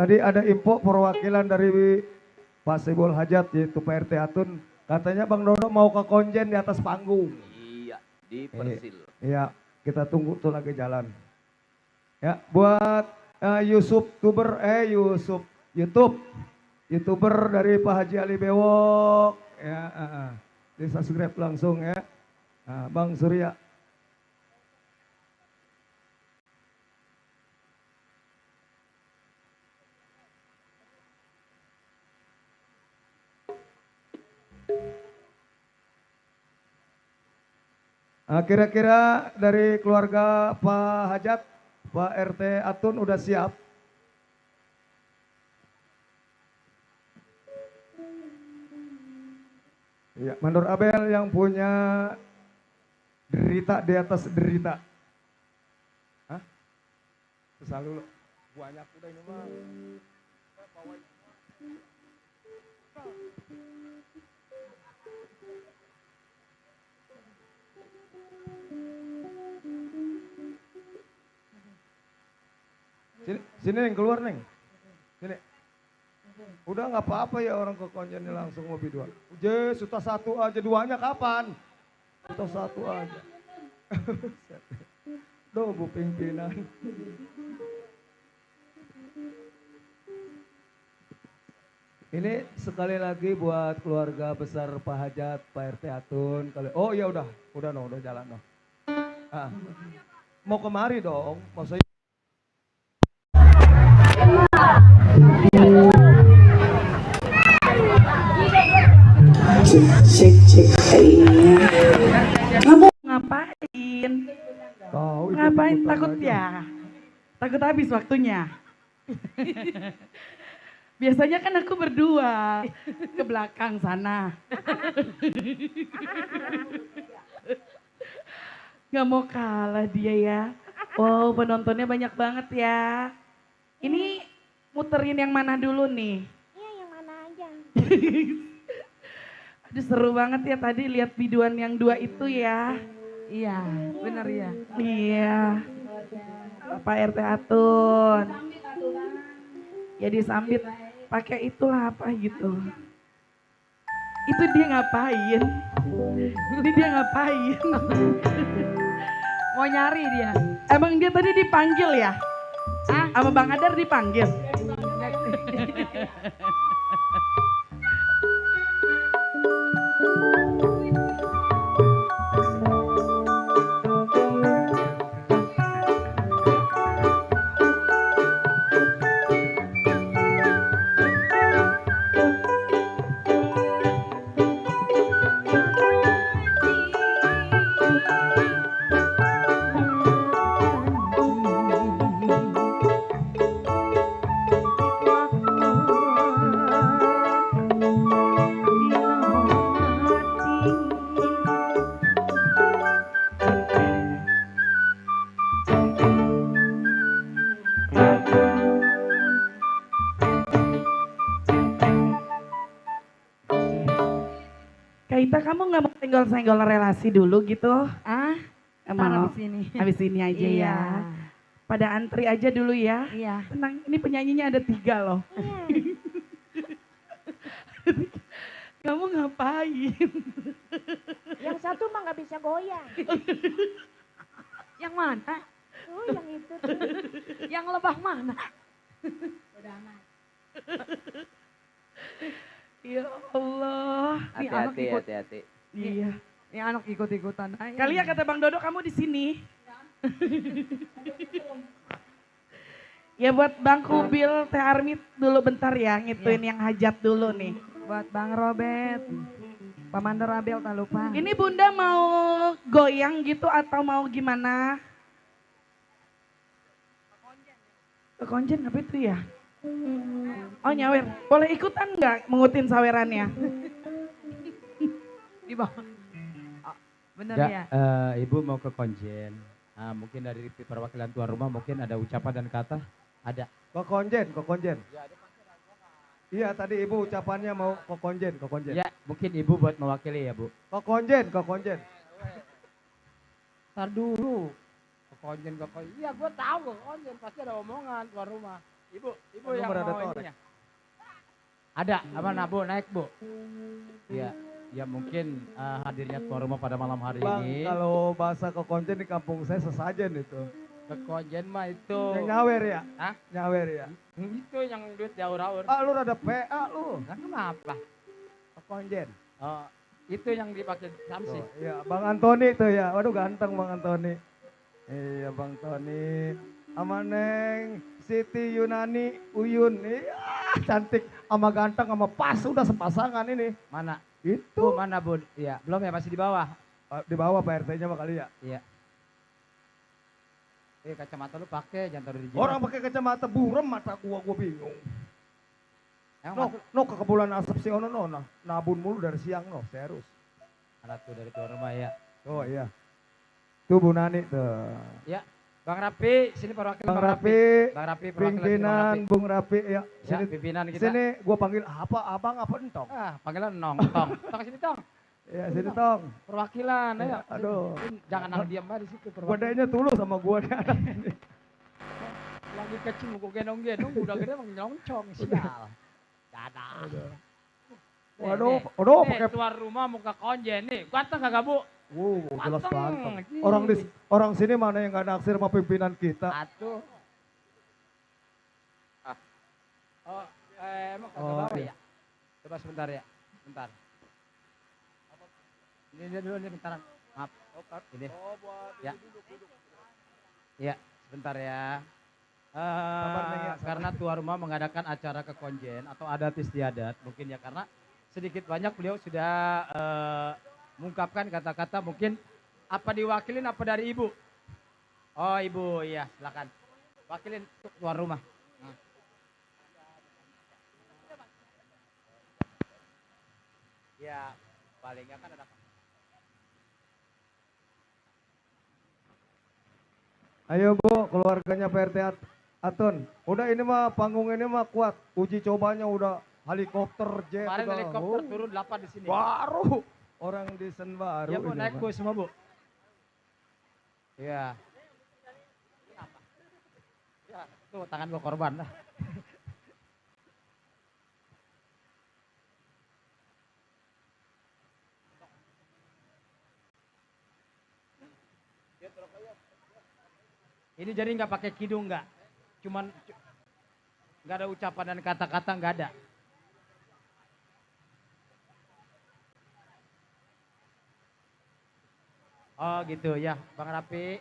Tadi ada info perwakilan dari Pak Sebul Hajat yaitu Pak RT Atun. Katanya Bang Dodo mau ke konjen di atas panggung. Iya, di Persil. Iya, kita tunggu tuh lagi jalan. Ya, buat YouTube YouTuber dari Pak Haji Ali Bewok ya, di subscribe langsung ya. Bang Surya. Kira-kira dari keluarga Pak Hajat, Pak RT Atun udah siap? Ya, Mandor Abel yang punya derita di atas derita. Hah? Selalu banyak udah ini mah. Sini Neng, keluar Neng. Sini. Udah nggak apa-apa ya orang ke konjennya langsung mobil dua. Sudah satu aja, duanya kapan? Sudah satu aja. Duh Bu pimpinan. Ini sekali lagi buat keluarga besar Pak Hajat, Pak RT Atun. Oh iya udah jalan no. Mau kemari dong, maksudnya. Cek kamu ngapain? Tahu Ngapain takut aja. Ya? Takut habis waktunya. Biasanya kan aku berdua ke belakang sana. Gak mau kalah dia ya. Wow, penontonnya banyak banget ya. Ini muterin yang mana dulu nih? Iya, yang mana aja. Aduh seru banget ya tadi lihat biduan yang dua itu ya. Iya, benar ya. Iya. Pak RT Atun. Ya disambit pakai itulah apa gitu. Itu dia ngapain? Ini dia ngapain? Mau nyari dia. Emang dia tadi dipanggil ya? Ah, sama Bang Adar dipanggil. Kaita, kamu nggak mau senggol-senggol relasi dulu gitu? Ah, emang habis ini. Habis ini aja Iya. ya. Pada antri aja dulu ya. Iya. Tenang, ini penyanyinya ada 3 loh. Iya. Kamu ngapain? Yang satu mah nggak bisa goyang. Yang mana? Oh, yang itu tuh. Yang lebah mana? Ya Allah. Hati-hati. Iya. Ini anak ikut-ikutan. Kali ya kata Bang Dodo kamu di sini. Ya buat Bang Kubil, Teh Armit dulu bentar ya, ngituin yang hajat dulu nih. Buat Bang Robert, Pak Mandor Abel tak lupa. Ini Bunda mau goyang gitu atau mau gimana? Ke konjen apa itu ya? Oh nyawer, boleh ikutan nggak mengutin sawerannya? Di bawah. Oh, bener Ya, ya? Ibu mau ke konjen. Mungkin dari perwakilan tuan rumah mungkin ada ucapan dan kata. Ada. Ke konjen. Iya tadi ibu ucapannya mau ke konjen. Ya, mungkin ibu buat mewakili ya Bu. Ke konjen. Ntar dulu. Ke konjen. Iya gue tahu ke konjen pasti ada omongan tuan rumah. Ibu Nomor yang ada mau torek. ininya. Ada, mana Bu? Naik Bu. Iya, ya mungkin hadirnya tuan rumah pada malam hari Bang, ini. kalau bahasa kekonjen di kampung saya sesajen itu. Kekonjen mah itu. Yang nyawer ya? Hah? Nyawer ya? Itu yang duit diaur-aur. Ah, lu rada PA lu. Nah, kenapa? Kekonjen. Oh, itu yang dipakai Samsi. Oh, iya, Bang Antoni tuh ya. Waduh ganteng Bang Antoni. Iya Bang Tony. Sama Neng Siti Yunani Uyun. Iya, cantik sama ganteng sama pas udah sepasangan ini. Mana? Itu Bu, mana Bu? Iya, belum ya, masih di bawah. di bawah Pak RT-nya mah kali ya. Iya. Kacamata lu pakai, jangan taruh di jidat. Orang pakai kacamata buram mata gua bingung. Emang No ke kebulan asap si ono no, nabun mulu dari siang no, serius. anak tuh dari tuan rumah ya. Oh iya. Tuh Bu Nani tuh. Ya, Bang Rapi, sini perwakilan Bang Rapi, Bang Rapi, perwakilan sini, Bang pimpinan Rapi. Bung Rapi ya. Ya, Sini, pimpinan kita. sini gua panggil apa abang apa entong. Ah, panggilan Nong, Tong. Tong sini Tong. Ya sini tong. Perwakilan, ayo. Aduh. Jangan nang diam aja di situ perwakilan. Godanya tulus sama gua nih anak ini. Lagi kecil mau gendong-gendong, udah gede mau nyoncong, sial. Dadah. Waduh, Nih, waduh nih, pakai tuan rumah muka konjen nih. Ganteng kagak Bu? jelas Ganteng. ganteng. Orang sini mana yang gak naksir sama pimpinan kita? Atuh. Oh, emang kagak Oh, bawa iya. ya? Coba sebentar ya, bentar. Ini dia dulu nih bentaran. Maaf. Ini. Ya. Ya, sebentar ya. Neng, ya. Karena tuan rumah mengadakan acara kekonjen atau adat istiadat, mungkin ya karena sedikit banyak beliau sudah mengungkapkan kata-kata mungkin apa diwakilin apa dari ibu. Oh ibu, iya silakan. Wakilin tuan rumah. Nah. Ya palingnya kan ada. Ayo Bu, keluarganya Pak RT Atun. Udah ini mah panggung ini mah kuat. Uji cobanya udah helikopter jet. Kemarin udah. helikopter turun 8 di sini. Baru. Orang desain baru. Ya Bu, ini naik mah. Bu semua Bu. Iya. Ya, tuh tangan gua korban lah. Ini jadi nggak pakai kidung nggak, cuman nggak ada ucapan dan kata-kata nggak ada. Oh gitu ya, Bang Rapi.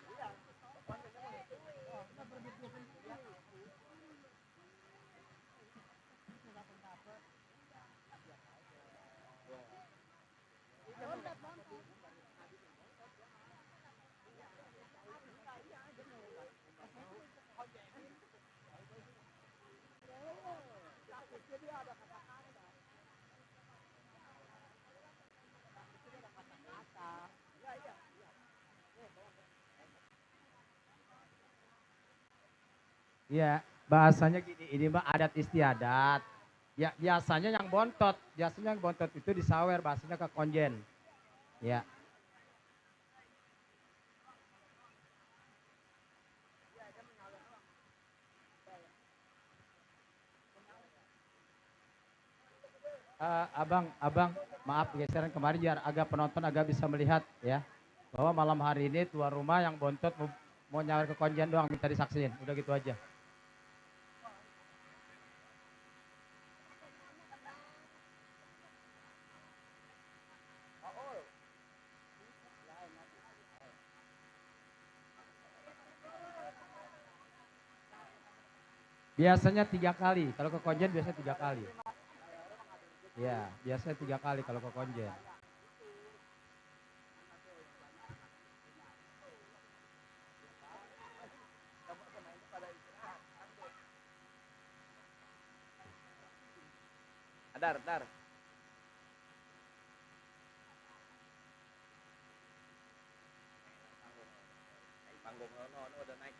Iya, bahasanya gini, ini mah adat istiadat. Ya, biasanya yang bontot itu disawer, bahasanya ke konjen. Ya. Abang, maaf geseran kemarin biar agak penonton agak bisa melihat ya. Bahwa malam hari ini tuan rumah yang bontot mau nyawer ke konjen doang minta disaksiin. Udah gitu aja. Biasanya 3 kali, kalau ke konjen biasanya 3 kali. Ya, biasanya 3 kali kalau ke konjen. Dar. Panggung no udah naik.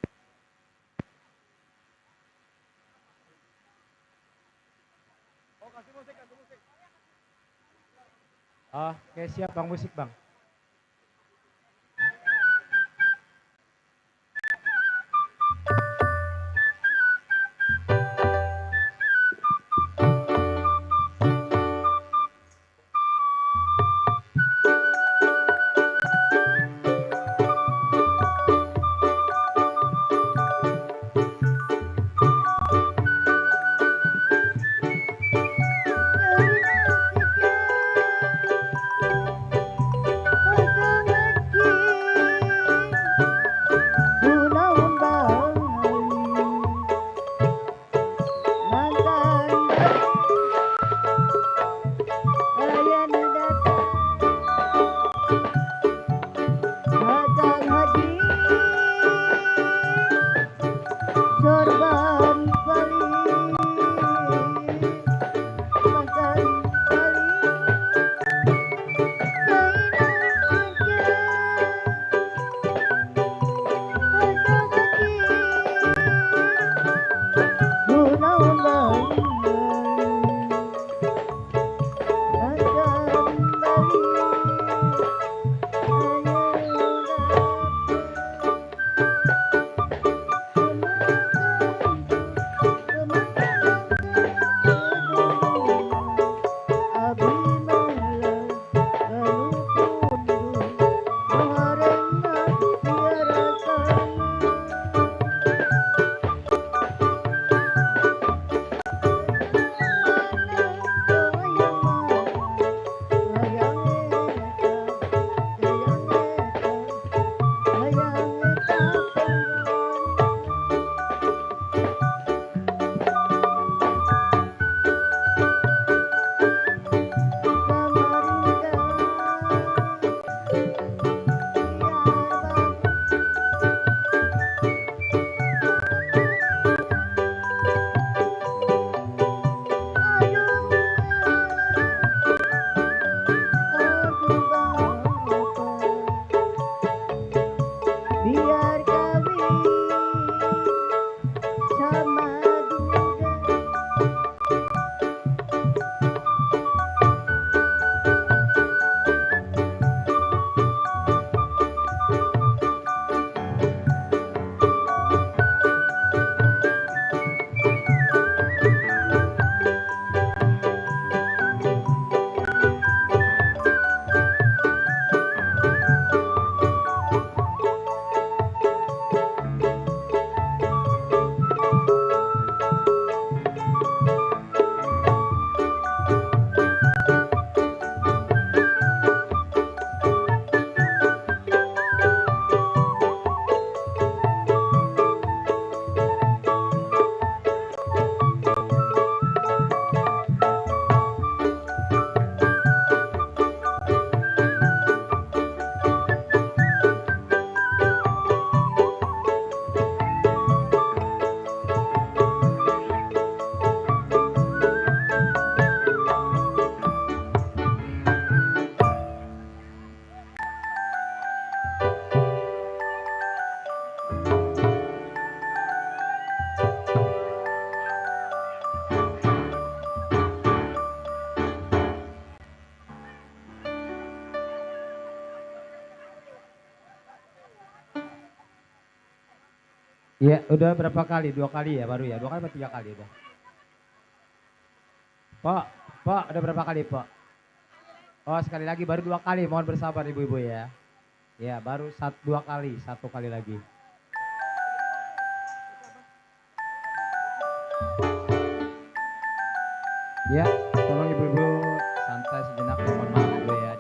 Oh, oke siap Bang, musik Bang. Iya, udah berapa kali? 2 kali ya baru ya? 2 kali atau 3 kali udah? Pak, udah berapa kali, Pak? Oh, sekali lagi baru 2 kali. Mohon bersabar ibu-ibu ya. Ya, baru 2 kali, 1 kali lagi. Ya, tolong ibu-ibu santai sejenak. Mohon maaf dulu ya.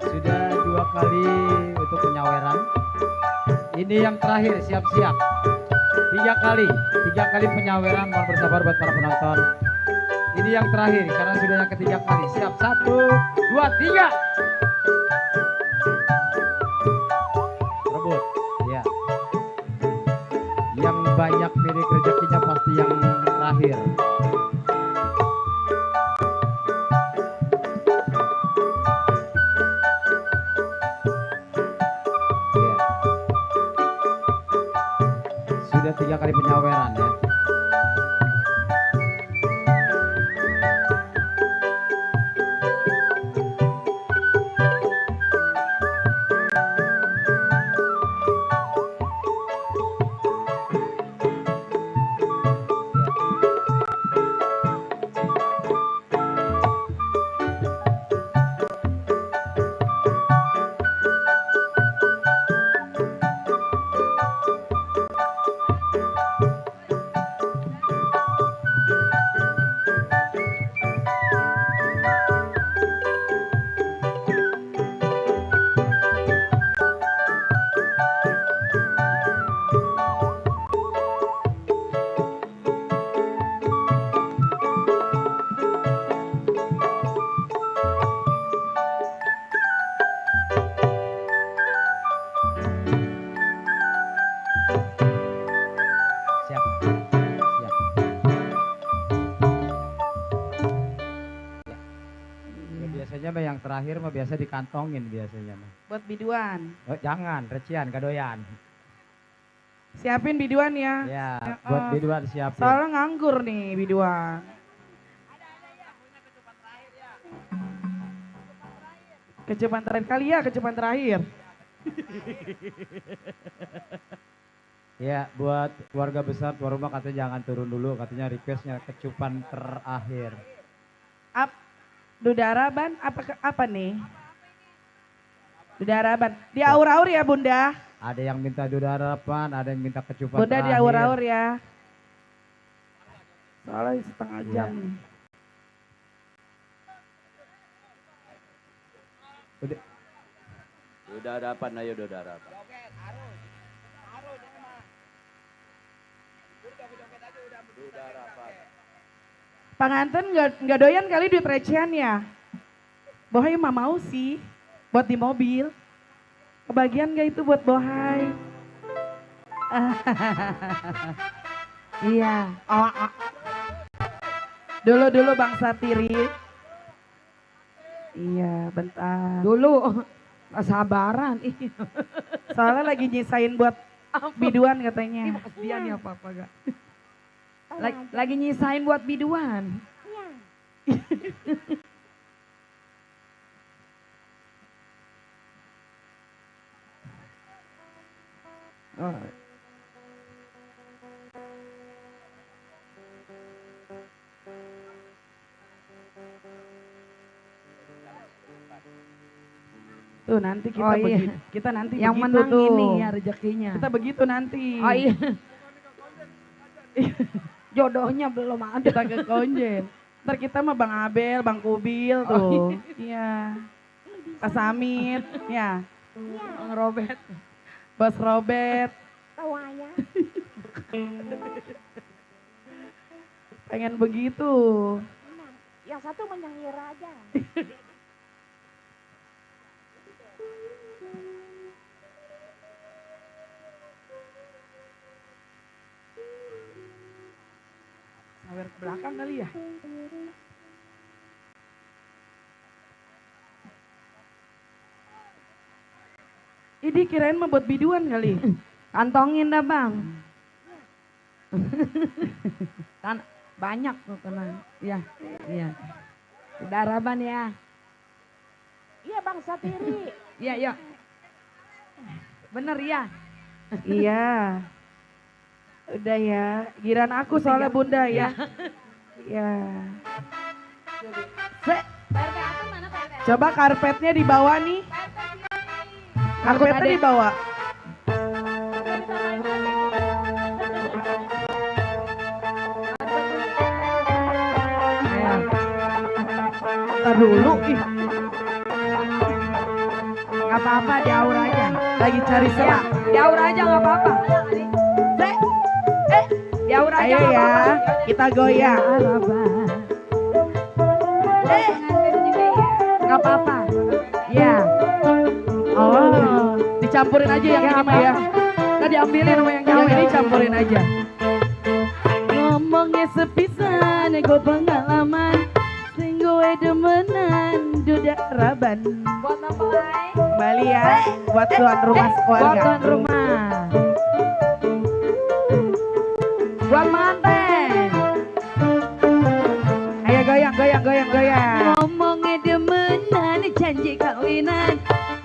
Sudah 2 kali untuk penyaweran. Ini yang terakhir, siap-siap. 3 kali penyaweran. Mohon bersabar buat para penonton. Ini yang terakhir karena sudah yang ketiga kali. Siap, 1, 2, 3. Rebut, ya. Yang banyak milik rezekinya pasti yang terakhir. Sudah 3 kali penyaweran ya. Siap. Siap. Ya, biasanya mah yang terakhir mah biasa dikantongin biasanya mah. Buat biduan. Oh, jangan, recian, kadoyan. Siapin biduan ya. Ya, Ya, buat oh. biduan siapin. Soalnya nganggur nih biduan. Kecupan terakhir kali ya, kecupan terakhir. Ya, buat keluarga besar tuan rumah katanya jangan turun dulu, katanya requestnya kecupan terakhir. Dudaraban apa nih? Dudaraban. Di aur-aur ya Bunda. Ada yang minta dudarapan, ada yang minta kecupan Bunda di terakhir. aur-aur ya. Soalnya setengah Iya. jam nih. Udah harapan, ayo udah harapan. Udah harapan. Panganten nggak doyan kali duit recehan ya. Bohai mah mau sih buat di mobil. Kebagian gak itu buat Bohai? Iya. Dulu Bang Satiri. Iya, bentar. Dulu nggak sabaran. Ih, Soalnya lagi nyisain buat biduan katanya. dia nih apa-apa gak? Tenang aja. Lagi nyisain buat biduan. Iya. Oh. Tuh nanti kita Oh, iya. begitu. Kita nanti Yang begitu menang tuh. ini ya rezekinya. Kita begitu nanti. Oh iya. Jodohnya belum ada. Kita ke konjen. Ntar kita mah Bang Abel, Bang Kubil tuh. Iya. Pak Samit, ya. Iya. Bang Robert. Bos Robert. Tawanya. Pengen begitu. Tenang. Yang satu menyengir aja. Sawer ke belakang kali ya. Ini kirain mah buat biduan kali. Kantongin dah bang. Kan banyak tuh tenang. Iya, iya. Daraban ya. Iya Bang Satiri. Iya, iya. Bener ya. Iya. Udah ya. Giran aku soalnya Bunda ya. Ya. Coba karpetnya dibawa nih. Karpetnya dibawa. Ayo. Ntar dulu. Ih, Gak apa-apa, diaur aja. lagi cari Ya, serak. diaur aja gak apa-apa. Diaur aja Ayo gak ya. apa-apa. Kita goyang. Harapan. Gak apa-apa. Ya. Oh, dicampurin aja yang Ya, ini mah ya. Nggak diambilin sama yang Yang nyawer. ini campurin aja. Ngomongnya sepisan, gue pengalaman. Sing gue demenan, duda raban. Buat apa, Lai? Kembali ya, buat tuan rumah Buat keluarga. tuan rumah. Buat manten. Ayo goyang, goyang, goyang, goyang. Ngomongnya demenan, janji kawinan.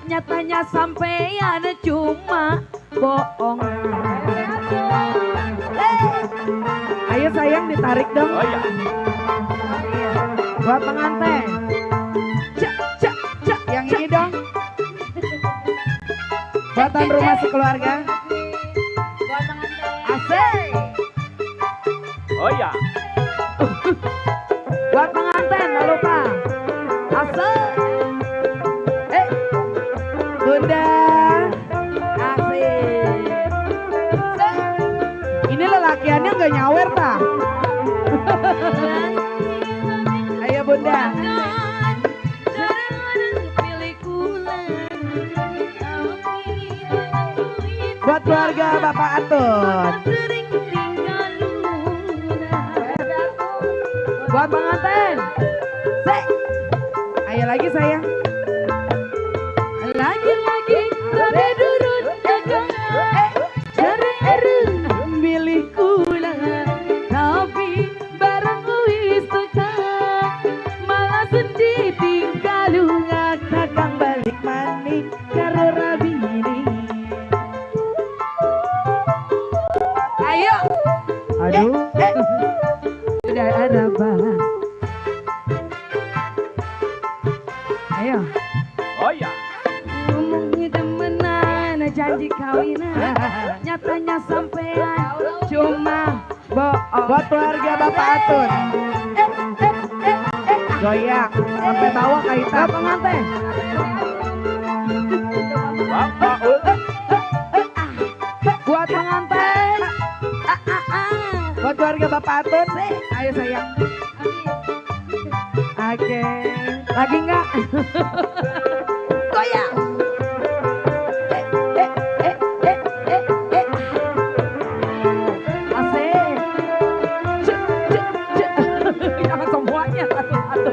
Nyatanya sampean cuma bohong. Ayo sayang ditarik dong. Oh iya. Buat pengantin. Cak, cak, cak. Yang ini dong. Buat tuan rumah sekeluarga. Buat pengantin. Asik. Oh iya. Buat pengantin, tak lupa. Asik. Bunda. Asik. Ini lelakiannya nggak nyawer ta? Ayo Bunda. Buat keluarga Bapak Atun. Buat pengantin. Sek. Ayo lagi sayang. Lagi-lagi rabe durun dagang. Cari ereng milih kula. Tapi barang wis teka. Malah sedih tinggal kakang balik maning karo rabini. Waduh. Sudah ada bang. Ayo. Oh ya. Ngomongin temenan, janji kawinan, nyatanya sampean cuma bohong. Buat keluarga Bapak Atun. Goyang sampai bawah kaitan. Pengantin. Bapak. Buat pengantin. Buat keluarga Bapak Atun. Ayo sayang. Oke. Lagi enggak? Goyang. Asik. Jangan semuanya satu-satu.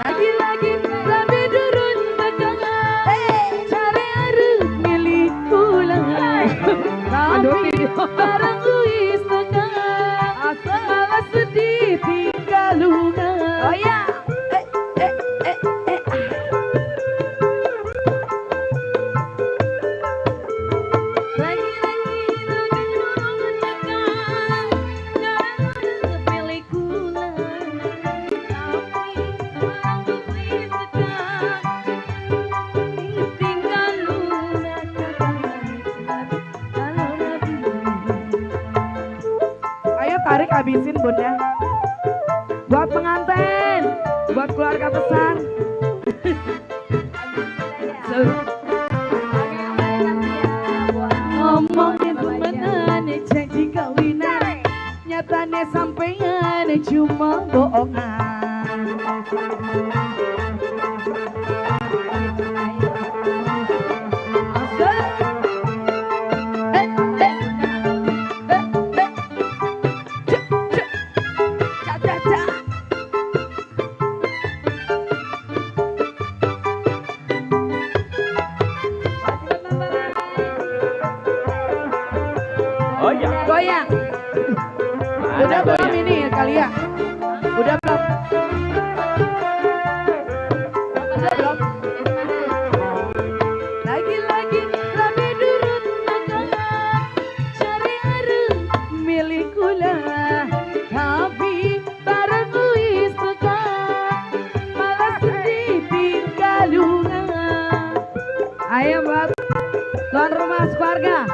Lagi-lagi lebih durun tegangan. Cari arus milik ulangan. Tapi barang luis tegangan. Malah sedih tinggal lungan. Oh ya. Ayo tarik habisin bunda. Buat pengantin, buat keluarga besar. Ngomongin temenan, janji kawinan, nyatanya sampean cuma bohongan. Oh ya. Goyang. Mana Udah belum goyang? ini ya kali ya? Udah belum? Udah belum? Lagi-lagi lebih durut tegangan, cari arus milik ulah. Tapi barang luis tegang, malah sedih tinggal lungan. Ayo buat tuan rumah keluarga.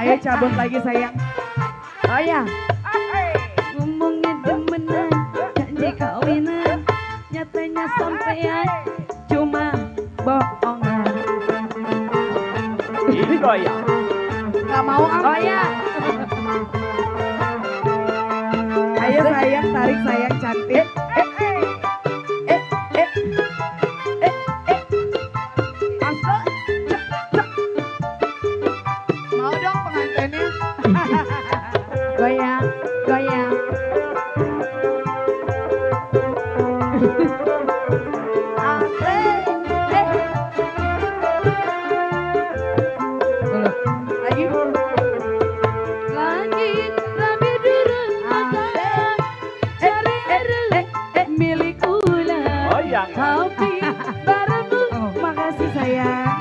Ayo cabut lagi sayang. Oh ya. Ngomongin temenan, janji kawinan, nyatanya sampean cuma bohongan. Ih, goyang. Gak mau ah. Oh ya. Ayo sayang, tarik sayang cantik. Asal. Mau dong pengantinnya. Goyang, goyang. Asik. Lagi. Lagi lebih durun tegang, cari arus milik ulah. Oh ya. Tapi barangmu, makasih sayang,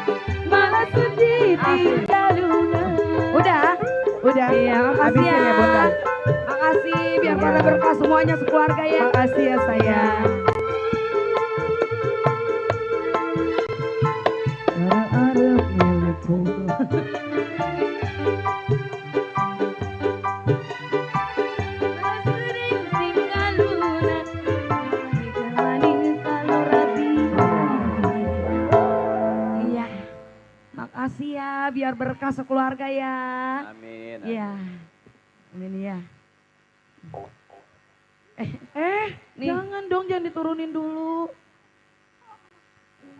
malah sedih tinggal lungan. Udah? Udah? Iya, makasih ya bunda. Makasih, biar pada berkah semuanya sekeluarga ya. Makasih ya sayang. Arep milik ulah. Iya, makasih ya, biar berkah sekeluarga ya. Amin. Iya, amin ya. Nih. Jangan dong, jangan diturunin dulu.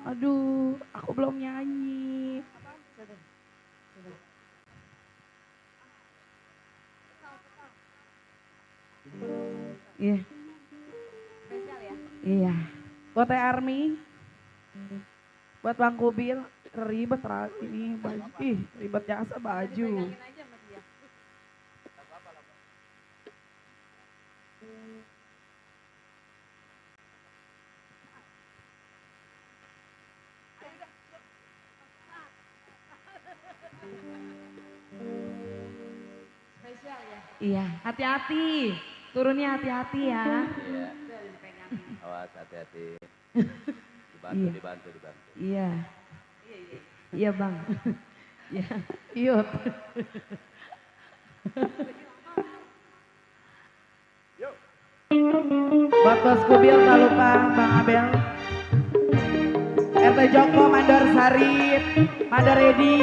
Aduh, aku belum nyanyi. Iya. Spesial ya. Iya. Buat Teh Army. Buat Bang Kubil. Ribet ini baju. Ih, ribet jasa baju. Pegangin aja sama dia. Spesial ya. Iya, hati-hati. Turunnya hati-hati ya. Iya. Awas hati-hati. Dibantu, Iya. dibantu, dibantu. Iya. Iya Bang. Iya. Yuk. Buat Bos Kubil tak lupa Bang Abel. RT Joko, Mandor Sarip, Mandor Edi,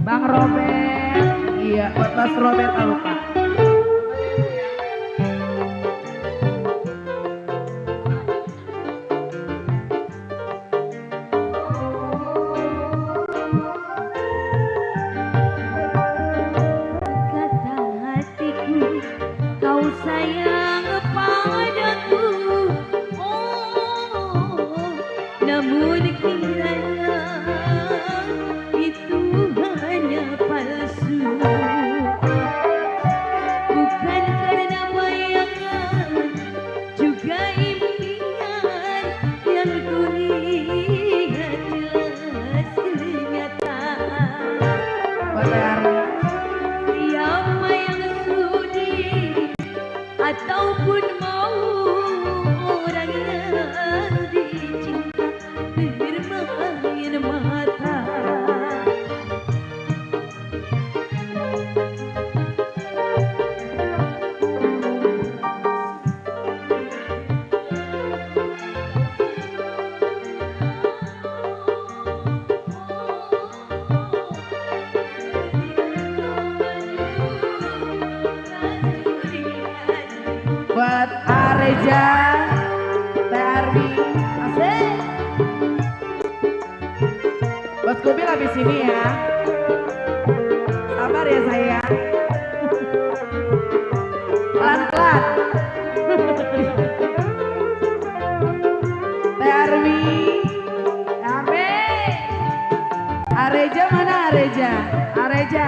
Bang Robert. Iya, buat Bos Robert tak lupa. Kata hatiku, kau sayang padaku. Oh, namun kiranya itu hanya palsu. Bukan karena bayangan, juga impian yang kulihat jelas kenyataan. Buat Teh Army. Siapa yang sudi ataupun mau orang yang dicinta bermain mata. Buat Areja, Teh Army, asik. Bos Kubil habis ini ya. Sabar ya sayang. Pelan-pelan. Teh Army, Areja mana Areja? Areja.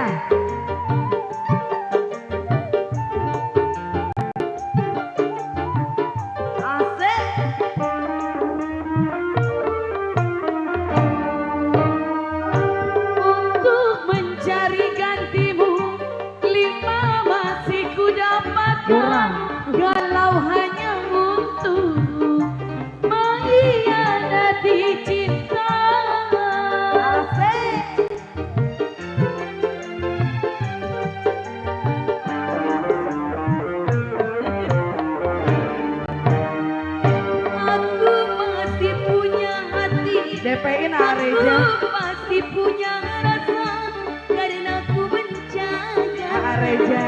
Untuk mencari gantimu, 5 masih ku dapatkan. Kalau hanya untuk mengkhianati cinta. Aku masih punya hati. DP-in Areja. Aku masih punya rasa karena ku menjaga Areja.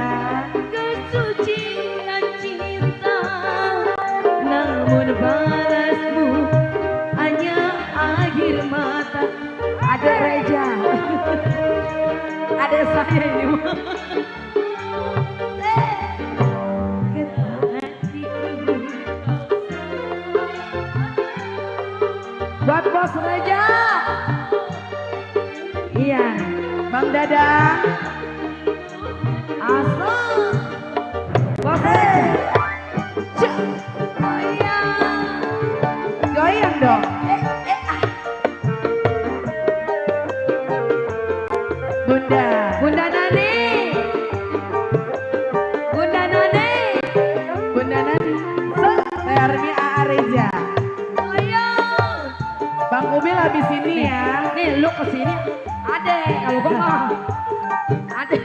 kesucian cinta. Namun balasmu hanya akhir mata. Ada Reja. Ada saya ini. Kata hatiku, Buat Bos Reja. Iya, Bang Dadang. Asal. Bos Reja. Cuk. Goyang dong. Bunda. Bunda Nani. Bunda Nani. Bunda Nani. Teh Army Areja. Bang Kubil habis ini ya. Nih lu kesini. Ade, kalau gua mah. Ade.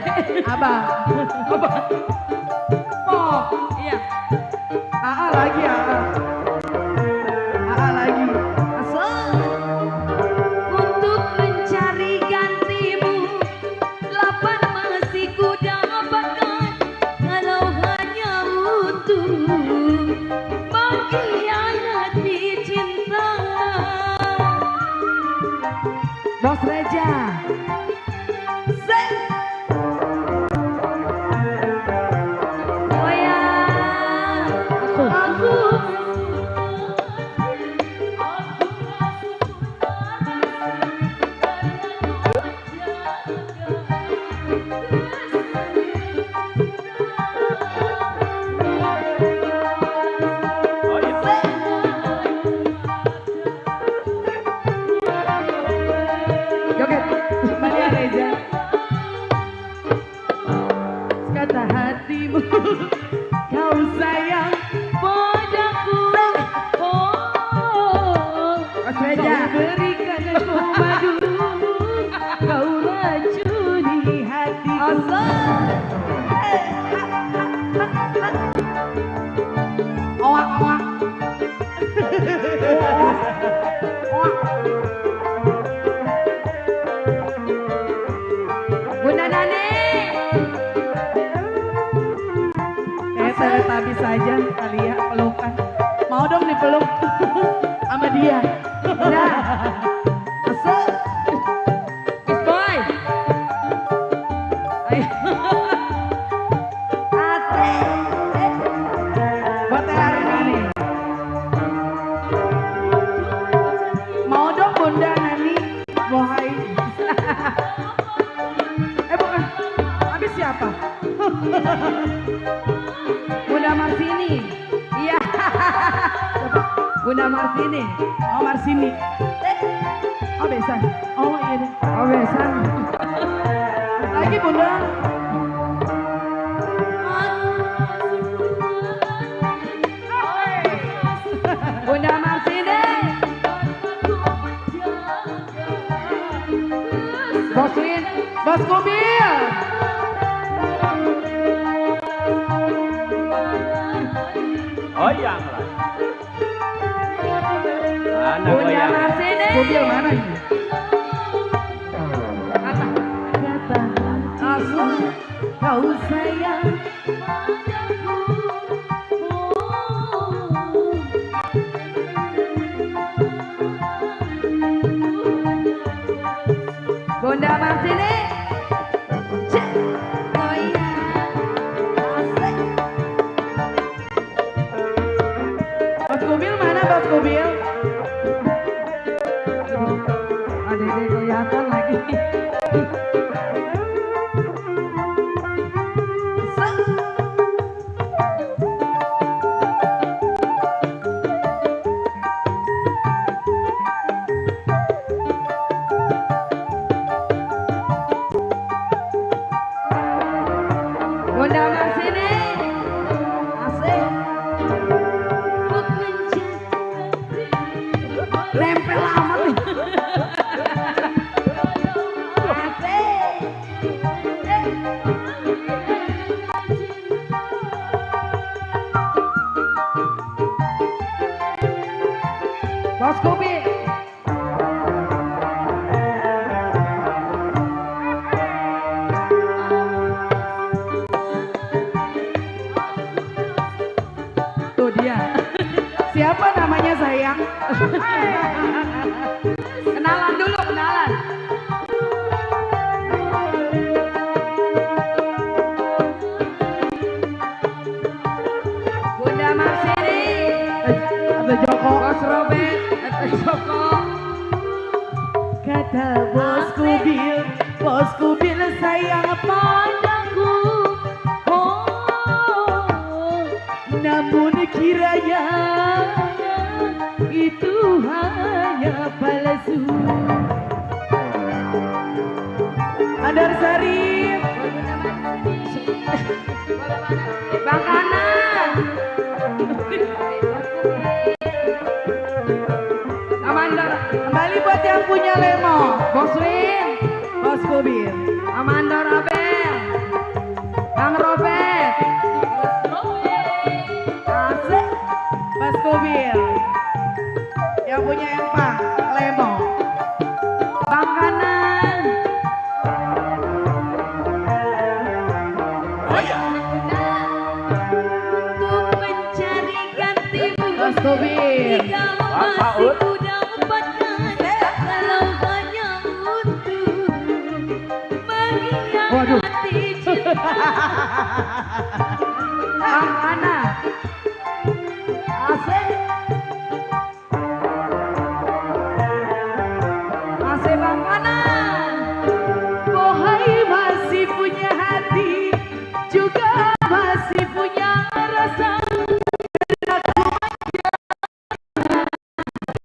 Abang. Oh, iya. AA lagi AA. AA lagi. untuk mencari gantimu, 8 masih ku dapatkan. Kalau hanya untuk mengkhianati cinta. Bos Reja. Oh ya, Oak, oak. Bunda Nani. Kayak Teletubbies saja kali ya pelukan. Mau dong dipeluk sama dia. Nah. Asal. Kiss boy. Ayo. Asik. Buat Erni. Mau dong Bunda Nani. Bohai. Bukan. Habis siapa? Bunda Marsini. Iya. Bunda Marsini. Oh Marsini. Oh Besan. Oh iya deh. Oh besan. Lagi Bunda. Bunda Marsini. Bosin. Bos Kubil. Goyang lah. Mana Bunda goyang? Marsini. Kubil mana ini? Asal kau sayang. Bunda Marsini. Cek. Oh iya. Asik. Bos Kubil mana Bos Kubil? Ada yang kelihatan lagi. Bunda Marsini. Asik. Nempel amat nih. Bos Kopi. Tuh dia. Siapa namanya sayang? Kenalan dulu, kenalan. Bunda Marsini. Ada Joko. Bos Robert. Ada Joko. Kata Bos Kubil, Bos Kubil sayang padaku. Oh, namun kiranya itu hanya palsu. Adar Sarif. Bang Kanan. Amanda. Kembali buat yang punya Lemo. Bos Win. Bos Kubil. Amanda Rabel. Bang Robert. Asik. Bos Kubil. Yang punya Empang, Lemo. Bang Kanan. Untuk mencari gantimu. Bos Kubil. Jika Bapak masih Ut. ku dapatkan, kalau hanya untuk mengkhianati cinta. Bang Kana. Asik. Asik Bang Kana. Bohai masih punya hati, juga masih punya rasa.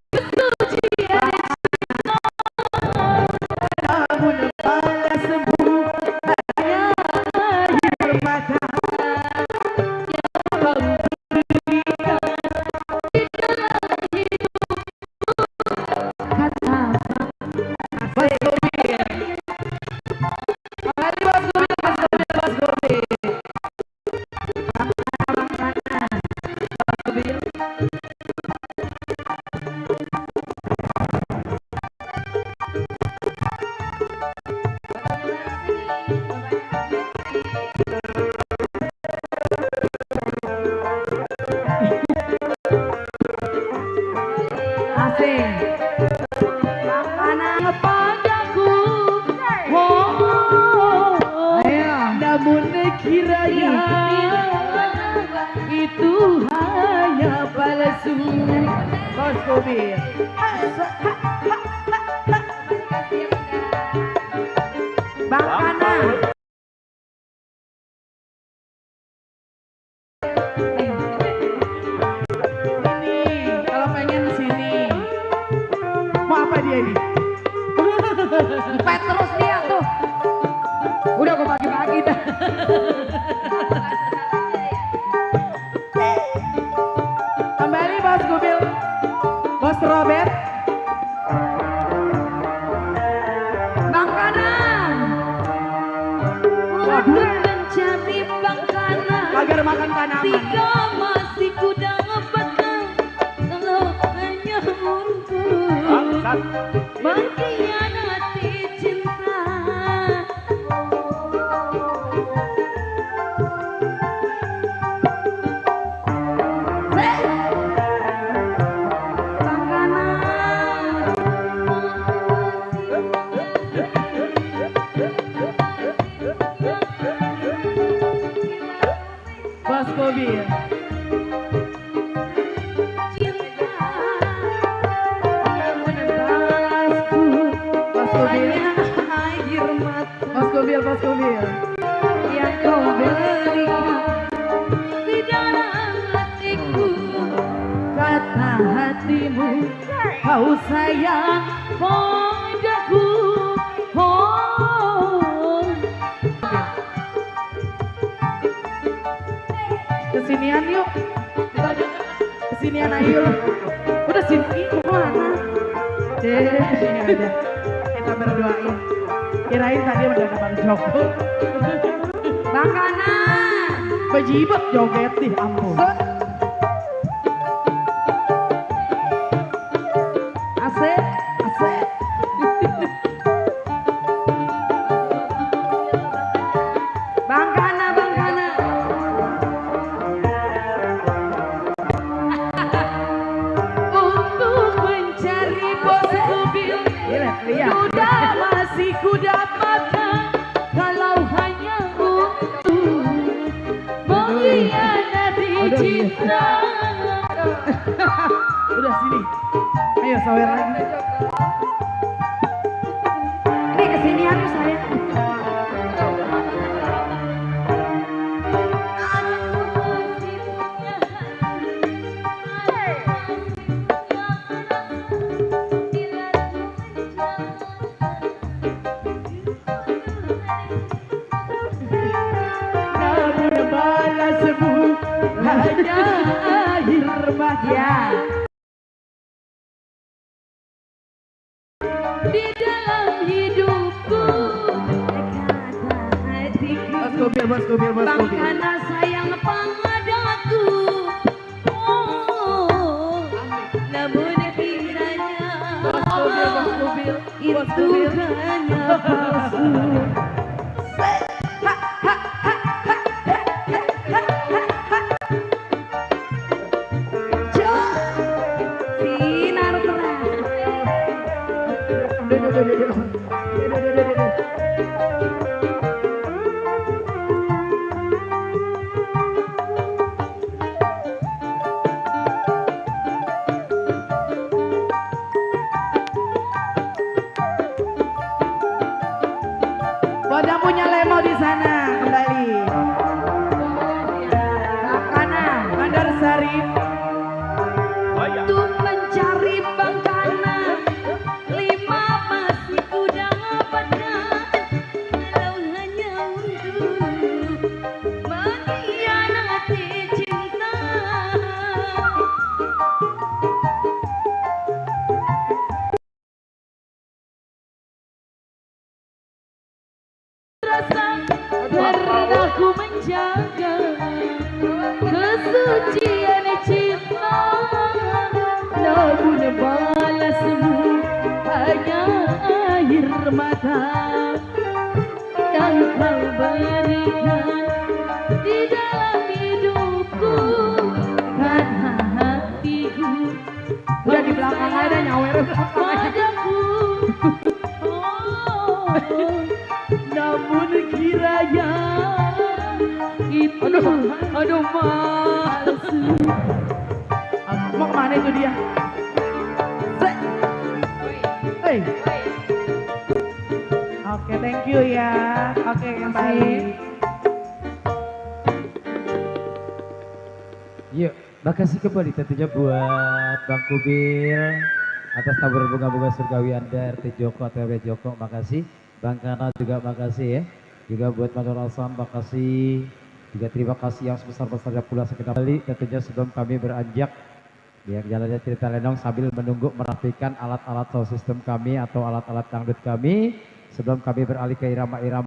Justru apa dia ini? Pet terus dia tuh. Udah kok pagi-pagi dah. Kembali Bos Gubil, Bos Robert. Bang Kanan. Untuk mencari Bang Kanan. Agar makan tanaman. Tiga masih kuda ngepegang. Kalau hanya untuk mengkhianati cinta. Bang Kanan. Bos Gubil. Bos Gubil. Air mata Bos Gubil, Bos Gubil. yang kau berikan di dalam hatiku. Kata hatimu kau sayang padaku. Oh, Kesinian yuk. Kesinian ayo. Udah sini mau mana? Sini aja. Kita berdoain. Kirain tadi udah ada Bang Joko. Bang Kanan. Bejibet joget nih, ampun. Asik, asik. Bang Kanan, Bang Kanan. Untuk mencari bos mobil, Lihat. sudah masih ku dapatkan. Kalau hanya untuk mengkhianati Aduh, iya. cinta. Udah sini. Ayo sawer lagi. Ini kesinian tuh saya. Namun balasmu hanya air mata. Di dalam hidupku kata hatiku Bos Gubil. Bang Kana sayang padaku. Oh, namun kiranya Bos Gubil. itu hanya palsu. Sinar terang. Buat yang punya lemo di sana kembali. Makanan Bandar Sari. Untuk mencari Bang Kana, 5 masih kuda ngepegang. Kalau hanya untuk mengkhianati cinta. Rasa karena ku menjaga kesucian cinta. Namun balasmu hanya air mata yang kau berikan di dalam hidupku. Karena hatiku Udah di belakang ada nyawer. padaku. Oh, namun kiranya itu aduh palsu. Mau kemana itu dia? Hey. Oke, thank you ya. Oke, kembali. Yuk, makasih kembali tentunya buat Bang Kubil atas taburan bunga-bunga surgawi Anda, RT Joko atau RW Joko, makasih. Bang Kana juga makasih ya. Juga buat Manur Asam, makasih. Juga terima kasih yang sebesar-besarnya pula sekedar kali. Tentunya sebelum kami beranjak biar jalannya cerita lenong sambil menunggu merapikan alat-alat sound system kami atau alat-alat dangdut kami sebelum kami beralih ke irama-irama